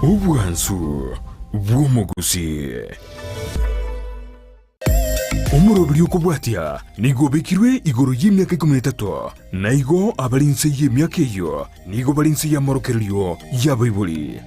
Obwansu bw'omogusii. Omoroberi okobwatia nigo obekirwe igoro y'emiaka ikomi na etato, na igo abare inse y'emiaka eyio nigo bare inse y'amorokererio y'abaibori.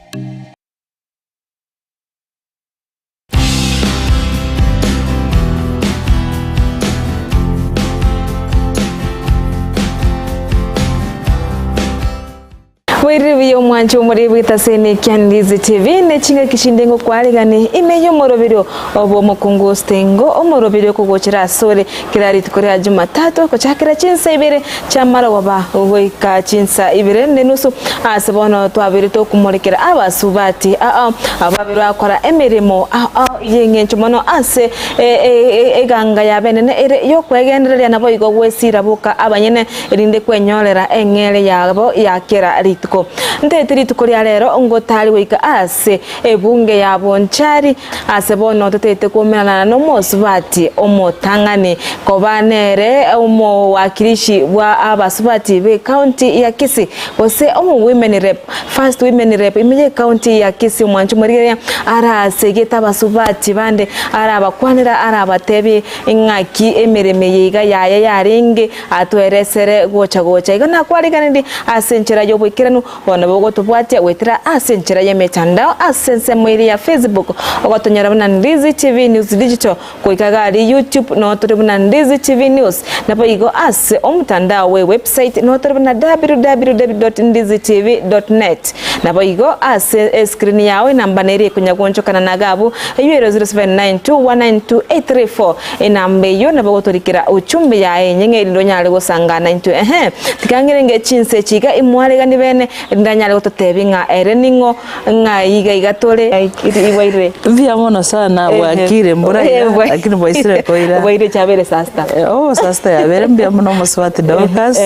Bwairire buya omwancho omore bw'etaseni ekia Ndizi TV ne chingaki chinde ngokwarigani ime y'omoroberio obo omokungu Ostengo omoroberio okogochera asore kera rituko ria Jumatatu gochakera chinsa ibere chiamarogoba goika chinsa ibere nenusu ase bono twabeire tokomorekera abasubati ao abwo babeire bagokora emeremo ao y'eng'encho mono ase eganga yabo enene ere y'okwegendereria naboigo gwesira boka abanyene erinde kwenyorera eng'eria yabo ya kera rituko. Ntaete rituko ria rero ngotari goika ase ebunge ya Bonchari, ase bono totaete koumerana nomosubati omotang'ani koba nere omowakilishi bwa abasubati b'ecounty ya Kisii gose omo women rep, first women rep ime y'ecounty ya Kisii omwanchi omorigereria arasegete abasubati bande arabakwanera arabatebie ng'aki emeremo eye iga yaye yarenge Atweresere gocha gocha. Igo nakwariganirie ase enchera y'oboikeranu, bono bogotobwatia goetera ase enchera y'emetandao ase ensemo eria ya Facebook, ogotonyora buna Ndizi TV News Digital, goika iga aria YouTube noo tore buna Ndizi TV News, naboigo ase omotandao bwe website noo tore buna www.ndizitv.net. Naboigo ase escreen yao enamba neria ekonya goonchokana na iga abwo, eyio ere 0792192834. Enamba eyio nabo ogotorikera uchumbe yaye enyeng'e erinde onyare gosangana intwe. Ehe, tiga ng'erenge chinsa echi iga imwaregani bene, erinde anyare gototebia ng'a ere ning'o, ng'a iga iga tore, ibairire. Mbuya mono sana bwakire mbura iga lakini bwaisire koira. Bwairire chiabeire saa sita. Oh saa sita yabeire mbuya mono omosubati Dorcas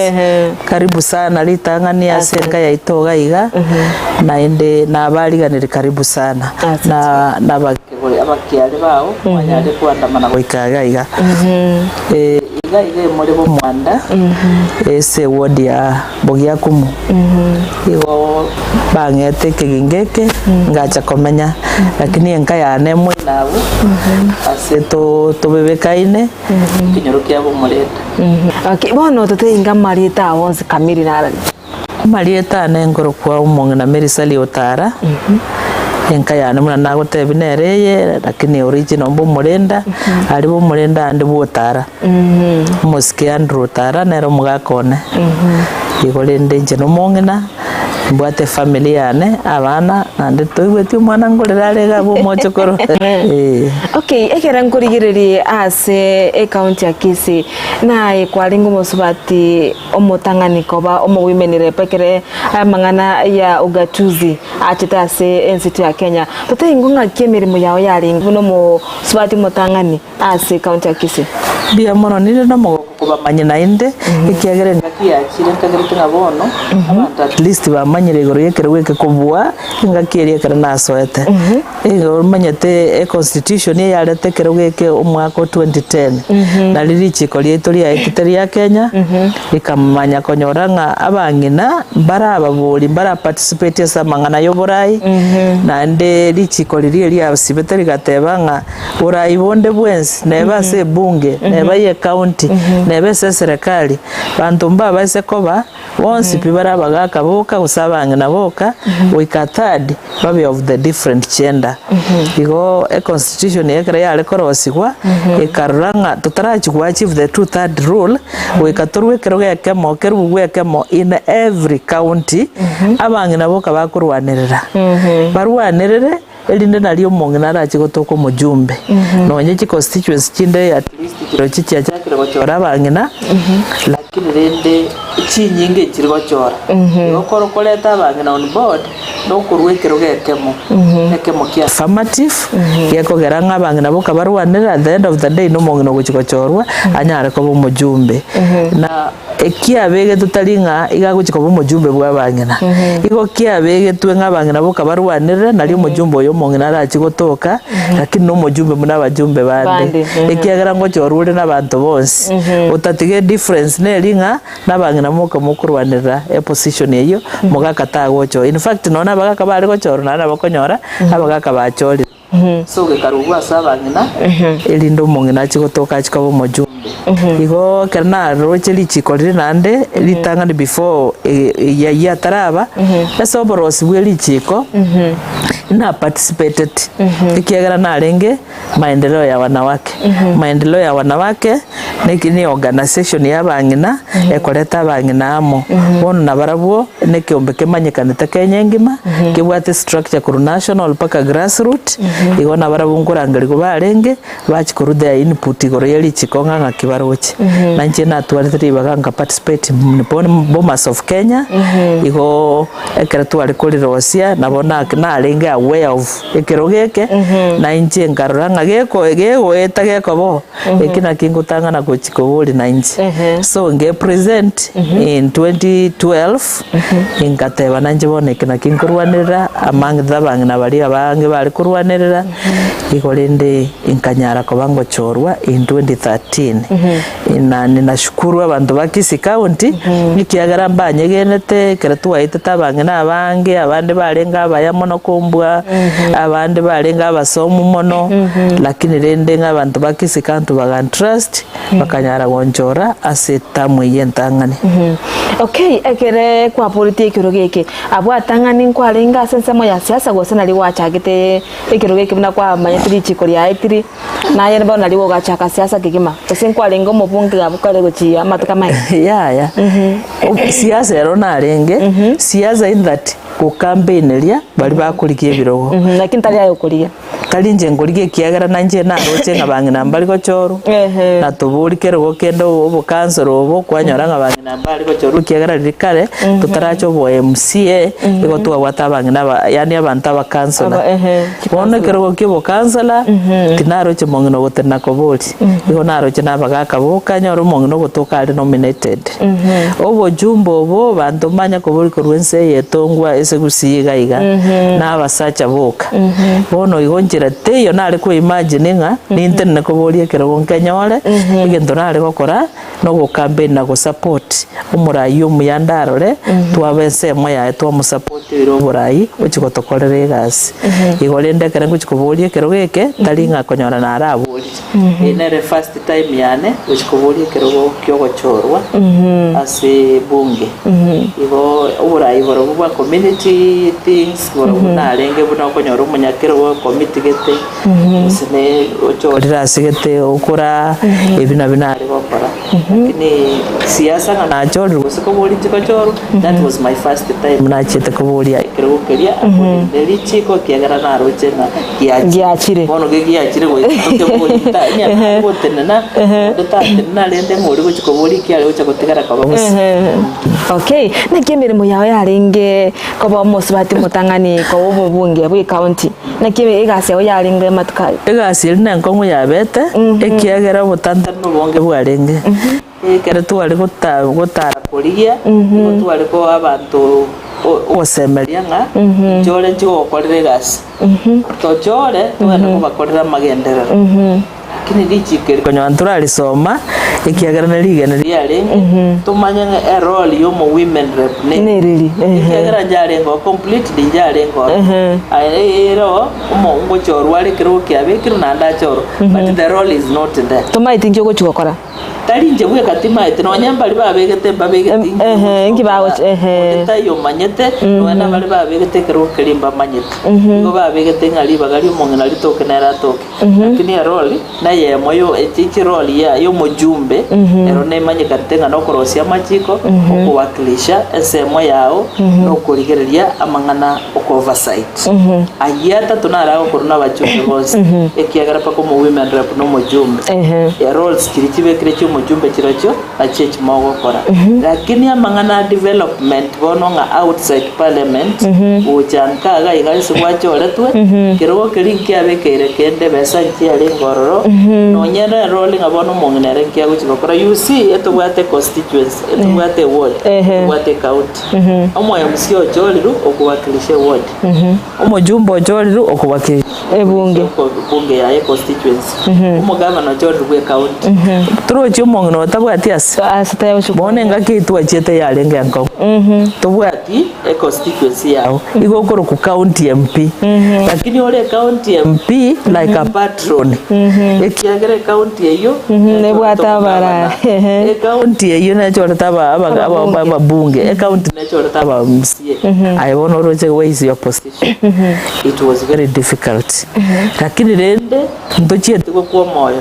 karibu sana ritang'ani ase enka yaito iga iga naende nabariganiri karibu sana na naba Abakiare bao mwanyare koandamana goika iga iga. Iga iga emore bomwanda ase eward ya Bogiakumu. Igo bang'ete ekegingo eke ngacha komenya lakini enka yane emoino abwo ase tobebekaine ekenyoro kia Bomorenda. Okay, bono toteinga amarieta ao onsi kamiri narari. Amarieta ane nkorokwa omong'ina Mary Sally Otara, enka yane buna nagotebia nere eye, lakini original mba omorenda, aria bomorenda ande bwa Otara, omosike Andrew Otara nere omogaka one. Igo rende inche na omong'ina, mbwate efamiri yane, abana, naende toigweti omwana nkorera are iga abwo omochokoro eh. Okay, ekere nkorigereria ase ecounty ya Kisii, naye kwarenge omosubati Omotang'ani koba omowomen rep ekere amang'ana ya ugatuzi achete ase ensitu ya Kenya. Toteingwe ng'aki emeremo yao yarenge buna omosubati omotang'ani ase county ya Kisii. Mbuya mono ninde nomogoko kobamanya naende, ekiagera engaki yachire nkagerete ng'a bono abanto at least bamanyire igoro y'ekerogo eke kobua engaki eria ekero nasoete. Igo omanyete econstitution eyarete ekerogo eke omwaka o 2010, nari richiko riaito riaetete ria Kenya, rikamanya konyora ng'a abang'ina mbare ababori mbara participate ase amang'ana ya oborai, naende richiko riria riasibete rigateba ng'a borai bonde bwensi neba ase ebunge, neba ye ecounty, neba ase eserekari, banto mbabaise koba. Bonsi pi bare abagaaka boka gose abang'ina boka, goika third babe of the different gender. Igo econstitution eye ekero yare korosigwa, ekarora ng'a totarachia go achieve the two third rule, goika torwe ekerogo ekemo, kerubu ekemo in every county, abang'ina boka bakorwanerera. Barwanerere. Erinde nario omong'ina arache gotoka omojumbe. Nonye chiconstituency chinde at least chirochio chiachakire gochora abang'ina, lakini rende chinyinge nchiri gochora. Igo koro koreta abang'ina on board, nokorwa ekerogo ekemo, ekemo kia affirmative, gekogera ng'a abang'ina boka barwanere at the end of the day nomong'ina ogochia gochorwa, anyare koba omojumbe. Na Ekiabegetwe tari ng'a iga agochia koba omojumbe bw'abang'ina. Igo kiabegetwe ng'a abang'ina boka barwanerere, nario omojumbe oyo omong'ina arachie gotoka, lakini nomojumbe buna abajumbe bande. Bande, mhm. Ekiagera ngochorwa ore nabanto bonsi. Otatiga edifference neri ng'a nabang'ina. abang'ina moka mokorwanerera eposition eyio, mogaka tagocha oo. In fact nonya na abagaka bare gochorwa naende nabo okonyora abagaka bachorire. So gekarugwa ase abang'ina, erinde omong'ina achie gotoka achie koba omojumbe. Igo ekero naroche richiko riria naende ritang'ani before eyio ataraba, ase oborosi bwe richiko, na participated ekiagera narenge maendeleo ya wanawake. Maendeleo ya wanawake neki ni organisation ya abang'ina ekoreta abang'ina amo. Bono nabarabwo nekeombe kemanyekanete Kenya engima, kebwate structure korwa national mpaka grassroot, igo nabarabwo nkorangerigwa barenge. Bachia korwa their input igoro ye richiko ng'a ng'aki baroche. Na inche natwarete ribaga nka participate in Bomas of Kenya, igo ekero tware korirosia nabo narenge aware of ekerogo eke, na inche nkarora ng'a geko gegoeta gekoba oo, eki naki ngotang'ana gochia koboria na inche. So nge present in 2012, nkateba nainche bono eke naki nkorwanerera among the abang'ina baria abange bare korwanerera. Igo rende inkanyara koba ngochorwa in 2013 na ninashukuru abanto ba Kisii County ekiagera mbanyegenete ekero twaetete abang'ina abange abande barenge abaya mono kombua abande barenge abasomu mono lakini rende ng'a abanto ba Kisii County bagantrust bakanyara gonchora ase etamu eyio entang'ani. Okay, ekere kwaboretie ekerogo eke, abwo atang'ani nkwarenge ase ensemo ya siasa gose nari gwachagete Ekerogo eke buna kwamanyete richiiko riaye tiri, naye bono nario ogachaka siasa kegima, gose nkwarenge omobunge abwo kare gochia amatuko amaye? Yaya, siasa ero narenge, siasa in that gocampaigneria baria bakorigia ebirogo. Lakini tari aye okorigia. Tari inche nkorigia ekiagera nainche naroche ng'a bang'ina mbari gochorwa, Ehe. na tobori kerogo kende obokansoro obo kwanyora ng'a bang'ina mbari gochorwa ekiagera riria kare totaracha obo MCA, igo twabwate abang'ina aba yaani abanto abakansona. Aba ehe, Bono chikansela. ekerogo kia obokansela, tinaroche mong'ina ogotenena koboria, igo naroche na abagaka boka nyore omong'ina ogotoka are nominated. Obochumbe obo abanto mbanya koboria korwa ense eye etongwa ase gusii iga iga, na abasacha boka. Bono igo nchera teiyo nare koimagine ng'a nintenene koboria ekerogo nkenyore, egento nare gokora. na ogocampaign na gosupport omorai omuya ndarore twaba ensemo yaye twamosupport oire oborai gochi gotokorera egasi. Igo rende ekero ngochi koboria ekerogo eke tari ng'a konyora naraborire. Eye nere first time yane gochi koboria ekerogo kia ogochorwa ase bunge. Igo oborai borobwo bwa community things borobwo narenge buna okonyora omonyakerogo committee gete. Gose ne ochorire ase gete okora ebi nabio nare gokora lakini siasa ng'a nachorire gose koboria nchigochorwa that was my first time nachete koboria ekerogo keria according ne richiko ekiagera naroche ng'a giachire Giachire. bono gegiachire goika tokeborie ta onye nare gotenena onde tatenena rende ng'a oria gochia koboria ekiare gocha gotigara koba bosa. Okay, naki emeremo yao yarenge koba omosubati omotang'ani koba omobunge bwe ecounty? Naki egasi yao yarenge amatuko aye? Egasi eria nenkong'u yabete, ekiagera obotantanu obonge bwarenge. Ekero tware gota gotara korigia, nigo tware koa abanto ogosemeria ng'a nchore nchigokorera egasi, tochore togende kobakorera amagenderero. Lakini richiiko eri konyora ntorarisoma, ekiagera ne rigena riarenge, tomanye ng'a erole ya omo women rep ne Nereri, ehe. ekiagera njarenge oo completely njarenge oo. Aye ero omo ngochorwa are ekerogo kiabekirwe naende achorwe, but the role is not there. Tomaeti inki ogochia gokora. Tari inche bweka timaeti, nonya mbaria babegete mbabegete inki Ehe, inki bagochi- ehe. Onde taiyo omanyete, nonya nabare babegete ekerogo keria mbamanyete. Igo babegete ng'a ribaga ri'omong'ina ritoke nere atoke. Lakini eroli neyemo yo echi chiroli ya y'omojumbe, ero nemanyekanete ng'a nokorosia amachiko, okowakilisha ensemo yao, na okorigereria amang'ana okoversight. Ayio atato naro agokorwa nabachumbe bonsi, ekiagera mpaka omo women rep na omojumbe. Eroles chiria chibekire chi'omojumbe chirochio, nachio echi mogokora. Lakini amang'ana a development bono ng'a outside parliament, gocha nka iga iga ase gwachoretwe, kerogo keria nkiabekeire kende besa nchiarenge ororo, Nonye rero ore ng'a bono omong'ina ere nki agochi gokora, you see etobwate econstituency, etobwate eward, etobwate ecounty. Omo MC ochorirwe okowakilisha eward, omojumbe ochorirwe okowakilisha Ebunge. ebunge yaye econstituency, omogavana ochorirwe bwe ecounty. Torochi omong'ina otabwati ase. Ase tagochi Bono engaki eyio twachiete yarenge enkong'u. Tobwati econstituency yao, igo okorokwa county MP. Lakini ore ecounty MP like a patron, ekiagera ecounty eyio Nebwate nechorete abara- omogavana, ecounty eyio nechorete aba- aba- aba- ababunge, ecounty nechorete aba MCA. Aye bono oroche where is your position? It was very difficult. Lakini rende ntochieti gokwa omoyo,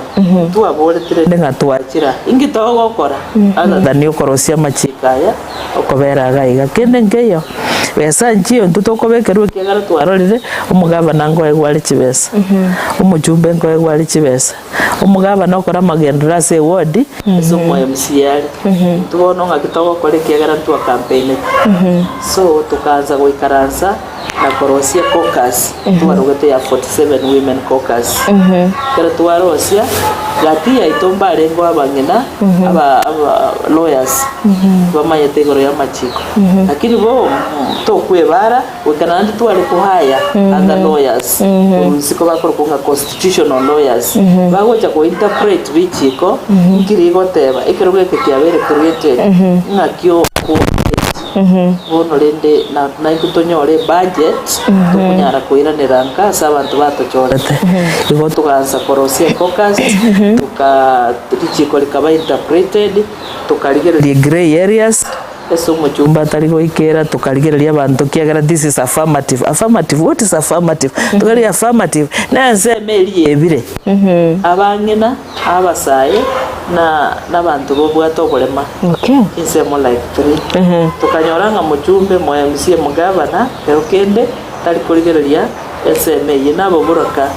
ntwaboreti rende ng'a twachira, inki togokora other than okorosia amachiko aya? Okobera iga iga, kende nkeiyo, besa nchiyo intwe tokobekerwa ekiagera twarorire omogabana nkoegwa are chibesa, omochumbe nkoegwa are chibesa, omogabana okore amagenderero ase eward, ase omo MCA are, intwe bono ng'aki togokora ekiagera ntwacampaignete. So tokaansa goikaransa na korosia caucus, twarogete ya 47 women caucus. Ekero twarosia, gati yaito mbarengeo abang'ina aba aba lawyers bamanyete igoro y'amachiko. Lakini bo tokwebara goika naende tware ko hire other lawyers korwa isiko bakorokwa ng'a constitutional lawyers, bagocha ko interpret richiko nki rigoteba, ekerogo eke kiabeire created ng'aki oko. Bono rende naintwe tonyore ebudget tokonyara koiranera nka ase abanto batochorete. Igo togaansa korosia ecaucus, toka richiko rikaba interpreted, tokarigereria grey areas ase omochumba atari goikera, tokarigereria abanto kiagera this is affirmative, affirmative, what is affirmative? Tokarigia affirmative, na ensemo eria yebire, abang'ina, abasae, na nabanto babwate oborema. Okay. Chinsemo like three. Tokanyora ng'a mochumbe, mo MC, omogavana, kero kende tari korigereria ensemo eyio naboboraka.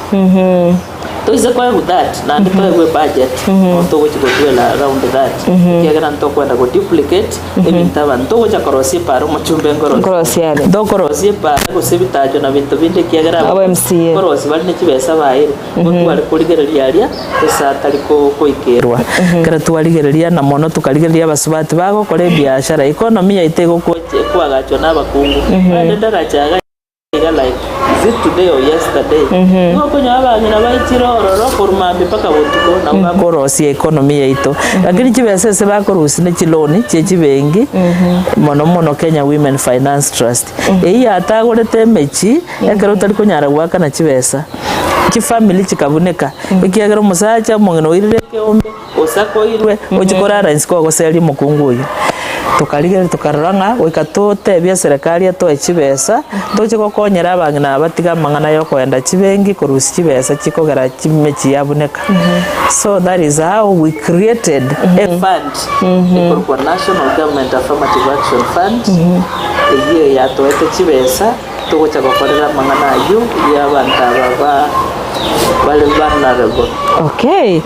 Toise koegwa that, naende toegwe ebudget, nabo togochi go dwell around that, ekiagera ntokwenda go duplicate ebinto aba. Ntogocha korosia epaara omochumbe nkorosia. Nkorosia are. Ntokorosia epaara gose ebitacho na binto binde ekiagera Abo MCA. nkorosia bare ne chibesa baeire. Nigo tware korigereria aria ase atari koikerwa. Ekero twarigereria na mono tukarigereria abasubati bagokora ebiashara, economy yaito ekoagachwa na abakungu. Naende ndarache iga iga like is it today or yesterday, nigo okonyora abang'ina baichire ororo korwa mambia mpaka botuko nabo bakorosia economy yaito. Lakini chibesa ase bakorusia ne chiloan chie chibenki mono mono Kenya Women Finance Trust. Eyio yatagorete emechie ekero otari konyara goakana chibesa. Chifamiri chikabuneka, ekiagera omosacha omong'ina oirire ekeombe, osakoirwe, ochia korara inse kogoseria omokungu oyio. Tokarigereria tokarora ng'a goika totebie eserekari etoe chibesa, toche gokonyera abang'ina aba batige amang'ana ya okoenda chibenki korusia chibesa chikogera chimechie yabuneka. So that is how we created a fund ekorokwa National Government Affirmative Action Fund, eyio yatoete chibesa. Togocha gokorera amang'ana ayio y'abanto aba ba bare vulnerable. Okay. Yes.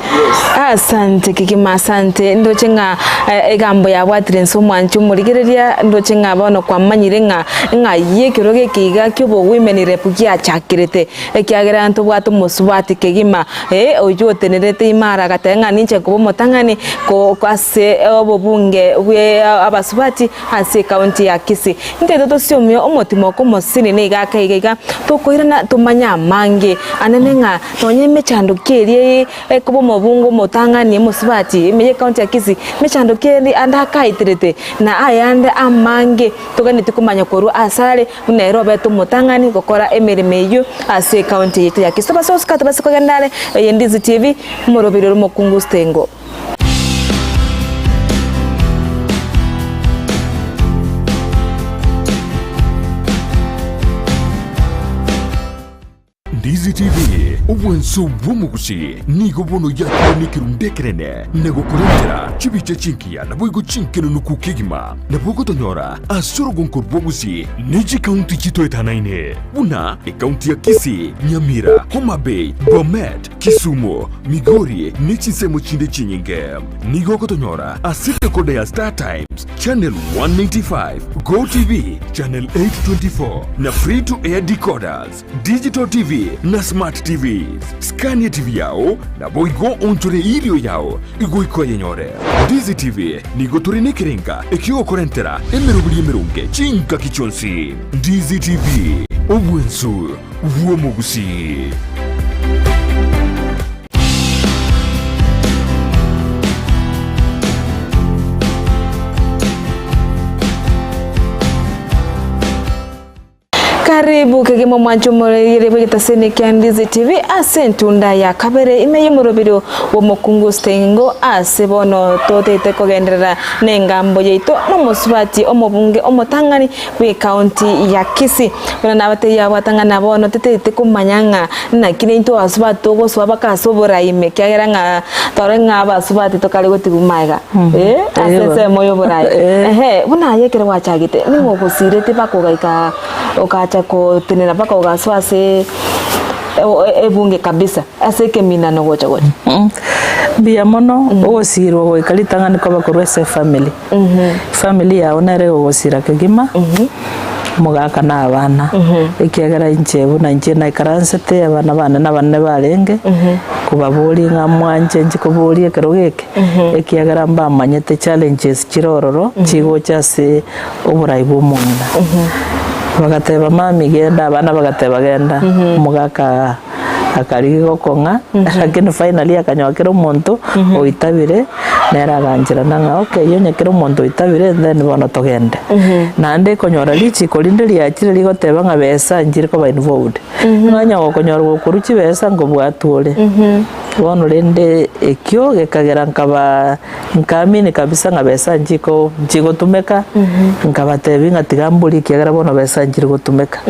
Asante kegima asante ndoche ng'a eh, egambo yabwatire nse omwanchi omorigereria ndoche ng'a bono kwamanyire ng'a ng'ai ekerogo eke iga kia obowomen rep giachakirete ekiagera ntobwate omosubati kegima eh, oywo otenerete imara agateba ng'a ninche nkoba omotang'ani ko ase obobunge bwe abasubati Ase ekaunti ya Kisii. Intwe tosiomie omotimo okomosini nigo ake iga iga tokoirana tomanye amange anene ng'a nonye emechando ki eria ekoba omobunge omotang'ani omosubati ime ye ekaunti ya Kisii mechando ki eri ande akaiterete na ayande amange toganetie komanya korwa asare buna ere obete omotang'ani gokora emeremo eyio ase ekaunti yaito ya Kisii. Tobase gosuka tobase kogenda are eye Ndizi TV omoroberi ore omokungu Stengo. Ndizi TV, obwanso bw'omogusi nigo bono yakire nekerundu ekenene na gokorentera chibicha chinkiya naboigo chinkenenuku kegima. Nabo ogotonyora ase orogonko rw'obogusi ne chikaunti chitoetanaine buna ekaunti ya Kisii, Nyamira, Homa Bay, Bomet, Kisumu, Migori, ne chinsemo chinde chinyinge. Nigo ogotonyora ase decoder ya Star Times, channel 195, Go TV, channel 824, na free to air decoders, Digital TV. na Smart TVs. Skania TV yao, naboigo oonchore erio yao goika oyenyore. Ndizi TV nigo tore nekerenga ekiogokorentera emeroberi emeronge chingaki chionsi. Ndizi TV, obwensu bw'omogusii. Karibu kegima omwancho omorere bw'egetaseni kia Ndizi TV ase entunda ya kabere ime y'omoroberio bw'omokungu Stengo ase bono totete kogenderera nengambo yaito nomosubati omobunge omotang'ani bw'ecounty ya Kisii. Buna nabatebia abwatang'ani bono totete komanya ng'a naki naintwe abasubati togosoa baka ase oborai ime ekiagera ng'a tore ng'a abasubati tokare gotigwa magega eh ase ensemo y'oborai. Ehe buna aye ekero gwachagete ning'o ogosirete mpaka ogaika okacha kotenena mpaka ogasoa ase ebunge kabisa ase ekeminano gocha gocha. Mbuya mono ogosirwa goika ritang'ani koba korwa ase efamily. Efamily yao nere egogosira kegima, omogaka na abana, ekiagera inche buna inche naikaransete abana bane nabanene barenge, kobaboria ng'a mwanche inche koboria ekero geke, ekiagera mbamanyete challenges chire ororo chigocha ase oborai bwa omong'ina. Bagateba mummy genda, abana bagateba genda, omogaka akarigia gokong'a lakini finally akanyora kera omonto oitabire nere agancherana ng'a okay onye kera omonto oitabire then bono togende. Naende ekonyora richiko rinde riachire rigoteba ng'a besa nchire koba involved, ng'a onye gokonyora gokorwa chibesa nkobwatwa ore. Bono rende ekio gekagera nkaba nkaamini kabisa ng'a besa nchiko nchigotumeka, nkabatebia ng'a tiga mborie ekiagera bono besa nchiri gotumeka.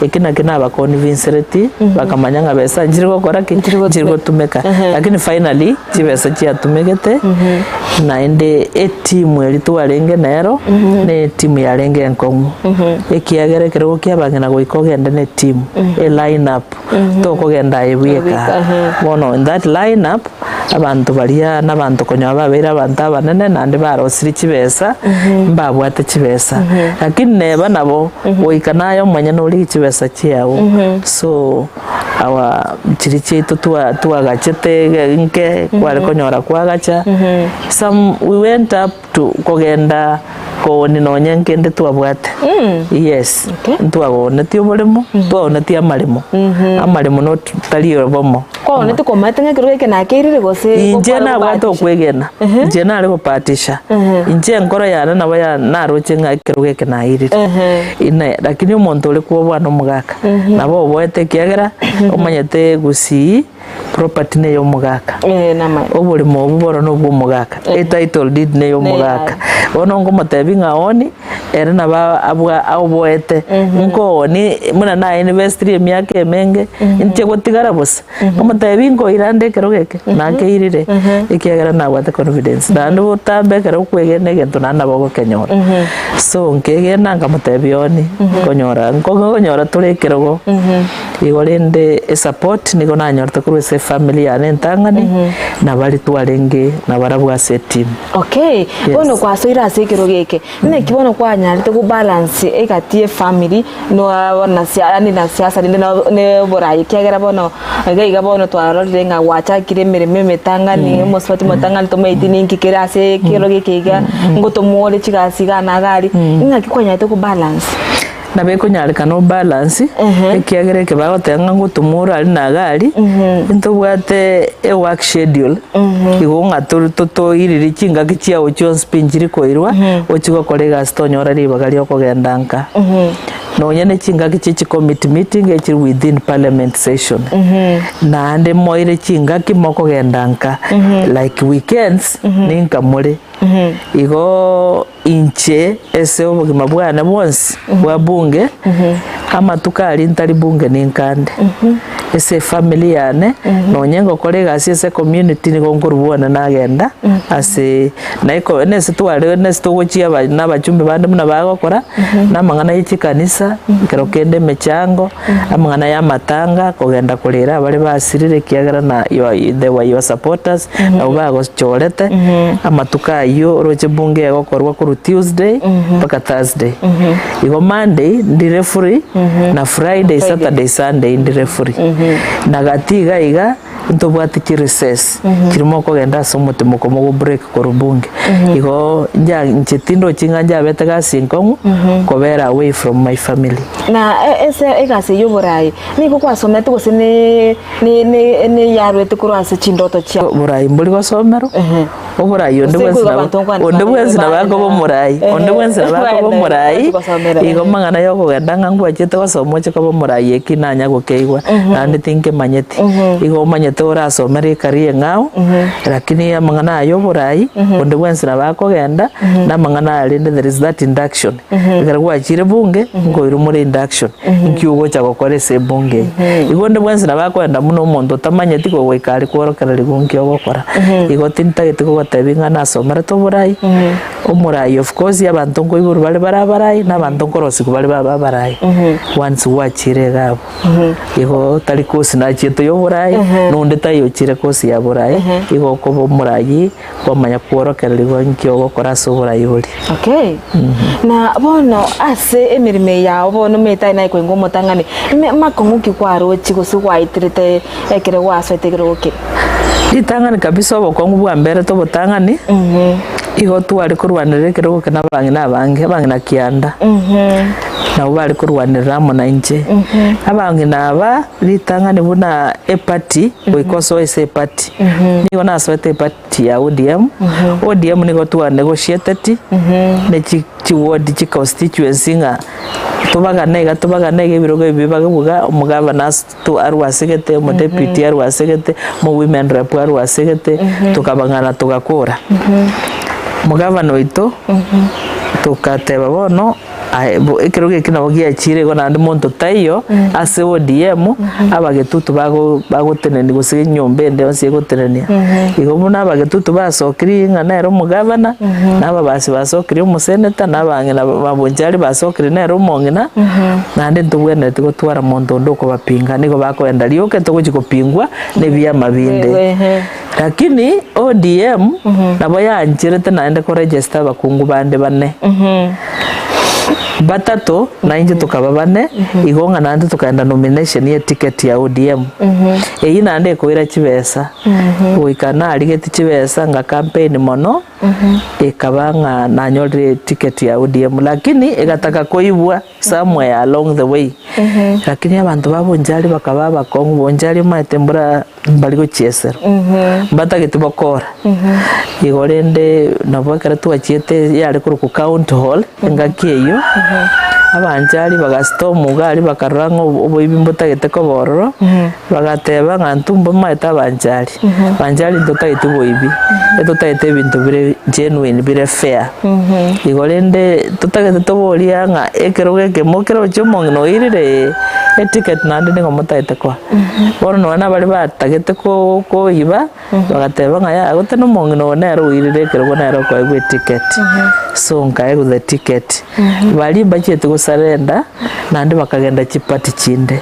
Eki nakio nabaconvincereti, bakamanya ng'a besa nchiri gokora ki? Nchiri gotumeka. Lakini finally, chibesa chiatumegete, naende etimu eria twarenge nero, na etimu yarenge enkong'u, ekiagera ekerogo kia abang'ina goika ogende na etimu, eline up. Tokogenda aye bweka. Bono in that line up, abanto baria nabanto konyora babeire abanto abanene naende barosirie chibesa, mbabwate chibesa. Lakini neba nabo, goika naye omonyene origie chibesa chiago. So, our chiria chiaito twa twagachete ege nke, kware konyora kwagacha, some we went up to kogenda kooni nonye nkende twabwate yes Okay. ntwagonetie oboremo twaonetie amaremo amaremo not tari obomo Kwaonete komaete ng'a ekero eke nakeirire gose inche gokware nabwate gobahatisha? okwegena inche nare gopatisha inche enkoro yane nabo ya naroche ng'a ekerogo eke nairire Ine lakini omonto ore kwoboa na omogaka nabo oboete ekiagera omanyete gusii Property ne yomogaka. Eh, namaene. Oboremo obo bono nobwa omogaka. Etitle deed ne yomogaka. Bono nkomotebi ng'a oni, ere nabo abwa aoboete. Nkooni buna na investirie emiaka emenge, inche gotigara bosa. Nkomotebi nkoira nde ekero geke, nakeirire, ekiagera nabwate confidence. Naende botambe ekero okwegena egento naende nabo ogokenyora. So nkegena nkamotebia oni, nkonyora nkonyora tore ekerogo. Igo rende esupport nigo nanyorete korwa ase efamily yane entang'ani, na baria twarenge nabarabwo ase eteam. Okay, Yes. bono kwasoire ase ekerogo eke, naki bono kwanyarete gobalance egati ya efamily noa na sia yaani na siasa rende na na oborai ekiagera bono iga iga bono twarorire ng'a gwachakire emeremo emetang'ani, omosubati omotang'ani tomaeti ninki kere ase ekerogo eke iga, ngotomwa ore chigasi iga na iga aria, ing'aki kwanyarete kobalance? Nabo ekonyarekana obalance, ekiagera eke bagoteba ng'a ngotomwa ore aria na iga aria, ntobwate ework schedule, igo ng'a tor totoiriri chingaki chiago chionsi pi nchiri koirwa, ochie gokora egasi tonyora ribaga ria okogenda nka. Nonya ne chingaki chie chicommittee meeting echiri within parliament session, naende moire chingaki mokogenda nka, like weekends, ninka more. Igoo. Inche ase obogima bwane bwonsi bwa bunge, amatuko aria ntari bunge ninkande. Ase efamily yane, nonye ngokora egasi ase ecommunity nigo nkorwa bwane nagenda ase na eko nese tware nese togochia aba na abachumbe bande buna bagokora, na amang'ana ye chikanisa, ekero kende emechango, amang'ana ya amatanga, kogenda korera abare basirire ekiagera na your they were your supporters, nabo bagochorete, amatuko ayio. ayio oroche bunge egokorwa korwa Tuesday mpaka Thursday. Igo Monday ndire free na Friday, Saturday, Sunday ndire free. Na gati iga iga ntobwate chi recess chiri mokogenda ase omotimoko mogo break korwa bunge. Igo nja inche tindochi ng'a njabete gasi enkong'u kobera away from my family. Na ase egasi eyio oboraai nigo kwasomete gose ne neyarwete korwa ase chindoto chiao? Oboraai mbori gosomerwa, oboraai onde Gose bwensi nkoigwa nabo abanto nkwane onde bare bwensi nabo baenda akoba omoraai, onde bwensi nabo akoba baenda omoraai, gochi gosomera igo amang'ana ya okogenda ng'a ngwachete gosoma oche koba omoraai eki nanya gokeigwa, naende tinkemanyeti. Igo omanyete orasomere ecareer eng'ao, lakini amang'ana aya ya oboraai, onde bwensi nabo akogenda, na amang'ana aya rende there is that induction. Ekero gwachire bunge, nkoirwa more induction, nki ogocha gokora ase ebunge eye. Igo onde bwensi nabo akoenda buna omonto otamanyeti kogoika aria kworokererigwa nki ogokora. Igo tintageti kogotebia ng'a nasomerete oborai, omorai of course abanto nkoiborwa bare bare abarai, na abanto nkorosigwa bare babe abarai, once gwachire iga abwo. Igo tari kosi nachiete ya oborai, na onde taiyo ochire kosi ya borai, igo okoba omorai. Kwamanya kworokererigwa inki ogokora ase oborai boria. Okay. Na bono ase emeremo eye yao bono omanyete aye naye koinga omotang'ani, ime makong'u ki kwaroche gose gwaeterete ekero gwasoete ekerogo keria? Ritang'ani kabisa obokong'u bwamberete obotang'ani, igo tware korwanerera ekerogo eke na abang'ina abange, abang'ina kianda, nabwo bare korwanerera amo nainche. Abang'ina aba, ritang'ani buna eparty, goika osoe ase eparty. Nigo nasoete eparty ya ODM, ODM nigo twa negotiateti ne chi chiward chi constituency ng'a tobagane iga tobagane iga ebirogo ebi bibe buga, omogavana ase to arwe asegete, omodeputy arwe asegete, omowomen rep arwe asegete, tokabang'ana togakora. Omogavana oito, togateba bono. Aye bo ekerogo eke nabo giachire igo naende monto taiyo ase ODM, abagetutu bago bagotenenia gose enyomba ende yonsi egotenenia. Igo buna abagetutu basokirie ng'a nere omogavana, na ababasi basokirie omoseneta, na abang'ina ba Bonchari basokirie nere omong'ina, naende ntobwenereti gotwara monto onde okobapinga, nigo bakoenda rioka togochi kopingwa na ebiama binde. Lakini ODM nabo yancherete naende ko register abakungu bande bane. Batato na inche tokaba bane, igo ng'a naende tokaenda nomination ye ticket ya ODM. Eyio naende ekoira chibesa, goika narigeti chibesa nga campaign mono, ekaba ng'a nanyorire eticket ya ODM. Lakini egataka koibwa somewhere along the way. Lakini abanto ba Bonchari bakaba abakong'u, Bonchari omanyete mbura mbari gochiesera, mbatageti bokora. Igo rende nabo ekero twachiete yare korokwa county hall engaki eyio, abanchari bagastorm iga aria bakarora ng'a oboibi mbotagete koba ororo, bagateba ng'a intwe mbamaete abanchari, abanchari ntotageti boibi, etotagete ebinto bire genuine bire fair. Igo rende totagete toboria ng'a ekerogo eke mokeroche omong'ina oirire ee, eticket naende nigo motagete koa. Bono nonya na baria batagete ko koiba, bagateba ng'a yaya gose nomong'ina oyo nere oirire ekerogo nere okoegwa eticket. So nkaegwa the ticket. Baria mbachieti gosarenda, naende bakagenda chiparty chinde,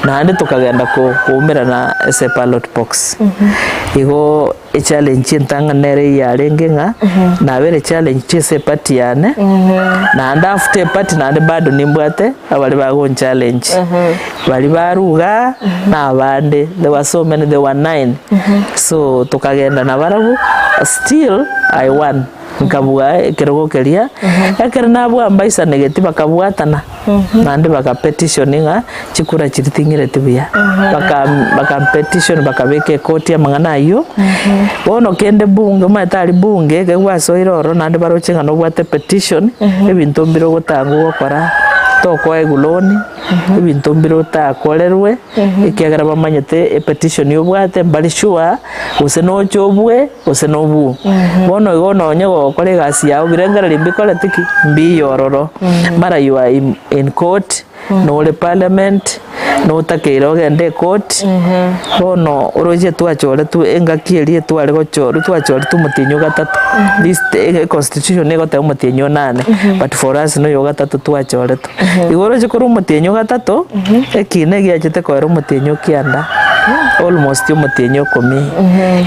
naende tokagenda ko koumerana ase eballot box. Igo echallenge entang'ani nere eyio yarenge ng'a, nabere challenged ase eparty yane, naende after eparty naende bado nimbwate abaria bagonchallenge. Baria barwa igaa na abande, there were so many, there were nine. So tokagenda nabarabwo, still I won, nkabua ekerogo keria, ekero nabua mbaisanegeti bakabwatana, naende baka petition ng'a chikura chiria ting'ireti buya, baka baka petition bakabeka ekoti amang'ana aywo, bono kende bunge omanyete aria bunge ekero gwasoire ororo naende baroche ng'a nobwate petition, ebinto mbire ogotangwa gokora, tokoegwa loan. Ebinto mbire otakorerwe, ekiagera bamanyete epetition obwate mbare sure gose noche obue gose nobue. Bono igo nonye gokora egasi yago birengererio mbikoreti ki? Mbiya ororo. Mara you are in in court, nore parliament, notakeire ogende ecourt, bono oroche twachoretwe engaki eria tware gochorwa twachoretwe omotienyi o gatato, this econstitution egoteba omotienyi onane, but for us noyo o gatato twachoretwe. Igo oroche korwa omotienyi o gatato, ekiina egiachete koera omotienyi o kianda. Almost omotienyi okomi.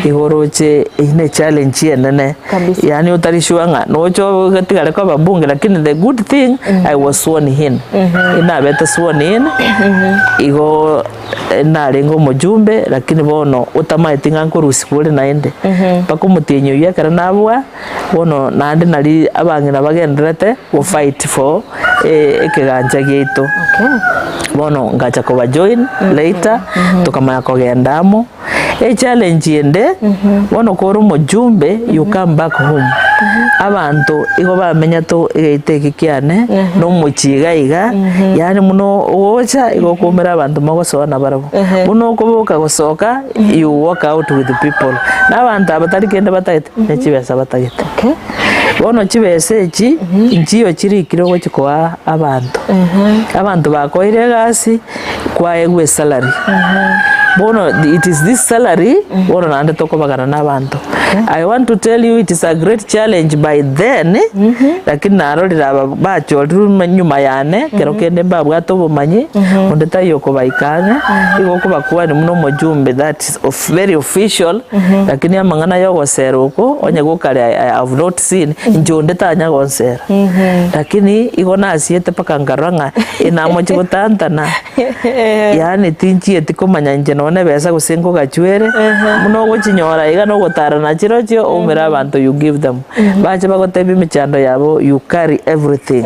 Igo oroche eyio ne challenge enene. Kabisa. Yaani otari sure ng'a noche otigare koba bunge lakini the good thing I was sworn in. Nabete sworn in, igo narenge omojumbe lakini bono otamaeti ng'a nkorusigwa ore naende. Mpaka omotienyi oyio ekero nabua, bono naende nari abang'ina bagendererete go fight for ekegancha giaito. Bono ngacha koba join later, tokamanya kogenda amo. Echallenge ende, bono kore omojumbe you come back home, abanto igo bamenyete egeita eke kiane, na omochie iga iga, yaani buna ogocha igo okoumera abanto mogosoa nabarabwo. Buna okoboka gosoka, you walk out with people. Na abanto aba tari kende batagete, ne chibesa batagete. Bono chibesa echi, nchiyo chirikire ogochi koa abanto. Abanto bakoire egasi, kwaegwa esalary. Bono it is this salary bono naende tokobagana na abanto. I want to tell you it is a great challenge by then, lakini narorire aba bachorirwe nyuma yane, kero kende mbabwate obomanyi, onde taiyo okobaika ang'e, igo okobakwania buna omojumbe that is of very official, lakini amang'ana ya ogosera oko, onye gokare I have not seen, inche onde tanya gonsera. Lakini igo nasiete mpaka nkarora ng'a inamochie gotantana, yaani tinchieti komanya inche nonya ebesa gose nkogachwere, buna ogochinyora iga na ogotara nachirochio oumere abanto you give them. Bache bagotebia emechando yabo you carry everything.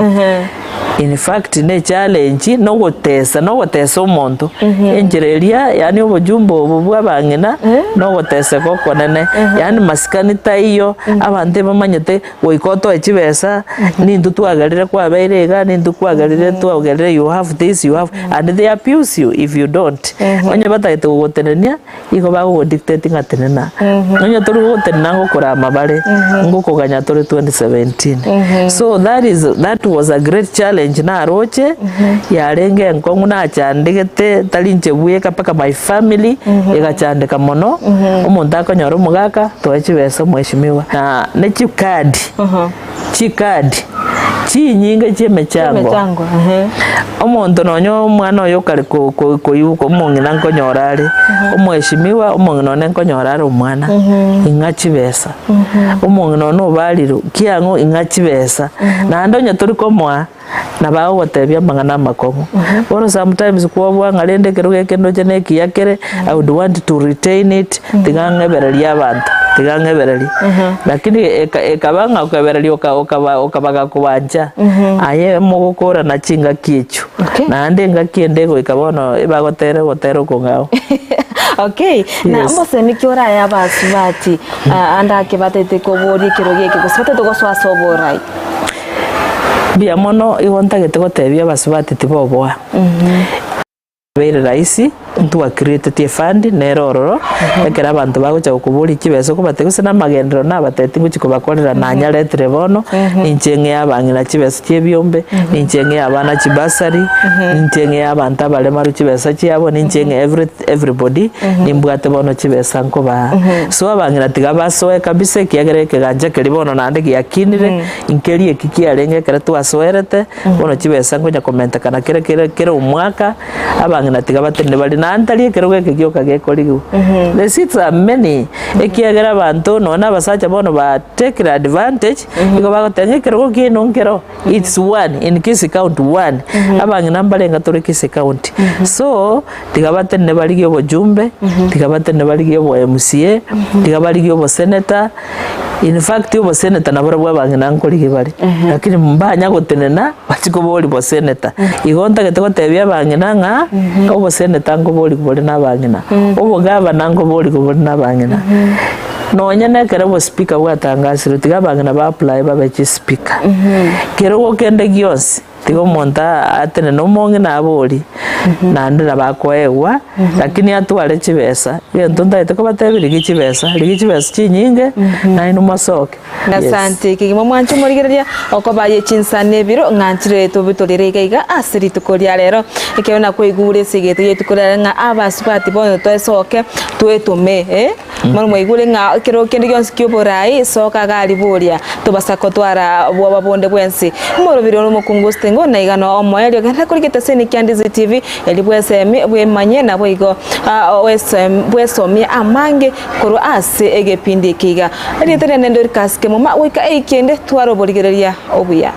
In fact ne echallenge na ogotesa na ogotesa omonto, enchera eria yaani obojumbe obo bwa abang'ina na ogoteseka okonene, yaani masikani taiyo, abanto ebamanyete goika otoe chibesa, nintwe twagerire kwabeire iga, nintwe kwagerire twagerire you have this you have and they abuse you if you don't. Onye batagete gogotenenia, igo bagogo dictate ng'a tenena. Onye tori gogotenena ngokorama bare, ngokoganya tore 2017. So that is that was a great challenge naroche, yarenge enkong'u nachandegete, tari inche bweka mpaka my family, egachandeka mono, omonto akonyora omogaka, Toe chibesa omweshimiwa na ne chikadi chikadi chinyinge chi'emechango. Emechango, ehe. Omonto nonya omwana oyo okare ko- ko- koibuka omong'ina nkonyora are, omweshimiwa omong'ina one nkonyora are omwana, ing'a chibesa. Omong'ina one obarirwe, kiang'o ing'a chibesa. Naende onye tori komoa. Nabo agogotebia amang'ana amakong'u. Bono sometimes kwobua ng'a rende ekerogo eke ndoche na ekiya kere, I would want to retain it, tiga ng'ebererie abanto, tiga ng'ebererie. Lakini eka ekaba ng'a okebereria oka okaba okabaga kobancha, aye mogokorana chingaki echio. Okay. Naende engaki ende egoika bono ebagotere ogotera okong'ao. Okay, na Yes. mosemi ki oraye abasubati ah, ande ake batete koboria ekerogo eke gose batete gosoa ase oborai? Mbuya mono igo ntagete gotebia abasubati tiboboa. Yabeire rahisi, ntwa createtie efund nere ororo, ekero abanto bagocha gokoboria chibesa okobatebia gose namagenderero nabatebi tingochi kobakorera nanyaretire bono, ninche ng'ee abang'ina chibesa chia ebiombe, ninche ng'ee abana chibursary, ninche ng'ee abanto abaremaru chibesa chiabo, ninche ng'ee every everybody, nimbwate bono chibesa nkobaa. So abang'ina tiga basoe kabisa ekiagera ekegancha keria bono naende giakinire, Nkeria eki kiarenge ekero twasoerete, bono chibesa nkonya komentekana kera kera kera omwaka, abang'ina tiga batenene bare naende tari ekerogo eke gioka gekorigwa. The seats are many, ekiagera abanto nonya na abasacha bono ba takire advantage, igo bagoteba ng'a ekerogo kiaino nkero, it's one in Kisii county one, abang'ina mbarenga tore Kisii county. So, tiga batenene barigie obojumbe, tiga batenene barigie obo MCA, tiga barigie obosenator, In fact oboseneta nabarabwo abang'ina nkorigia bare, lakini mbanya gotenena bachie koboria boseneta. Igo ntagete gotebia abang'ina ng'a oboseneta nkoborigwa bore na abang'ina, obogavana nkoborigwa bore na abang'ina. Nonya na ekero obospeaker bwatangasirwe tiga abang'ina ba apply babe chispeaker. Kerogo kende gionsi. Tiga omonto atenene omong'ina abori, naende nabo akoegwa, lakini atware chibesa. Egento ntagete kobatebia rigia chibesa, rigia chibesa chinyinge, naende mosoke. Yes. Asante kegima mwanche omorigereria okoba ye chinsa na ebiro ng'anchire tobitorere iga iga ase rituko ria rero. Ekero nakwaigure ase egeto gie rituko ria rero ng'a abasubati bono toesoke twetome eh. Bono mwaigure ng'a ekero kende gionsi ki'oboraai soka iga aria boria, tobasa kotwara bwoba bonde bwensi. Omorobiri ore omokungu Stengo na iga no omoerio genda korigia eteseni kia Ndizi TV erio bwesemi bwemanye naboigo bwesomie amange korwa ase egepindi eke iga. Erieta riane Dorcas Kemuma goika eiki ende tware oborigereria obuya.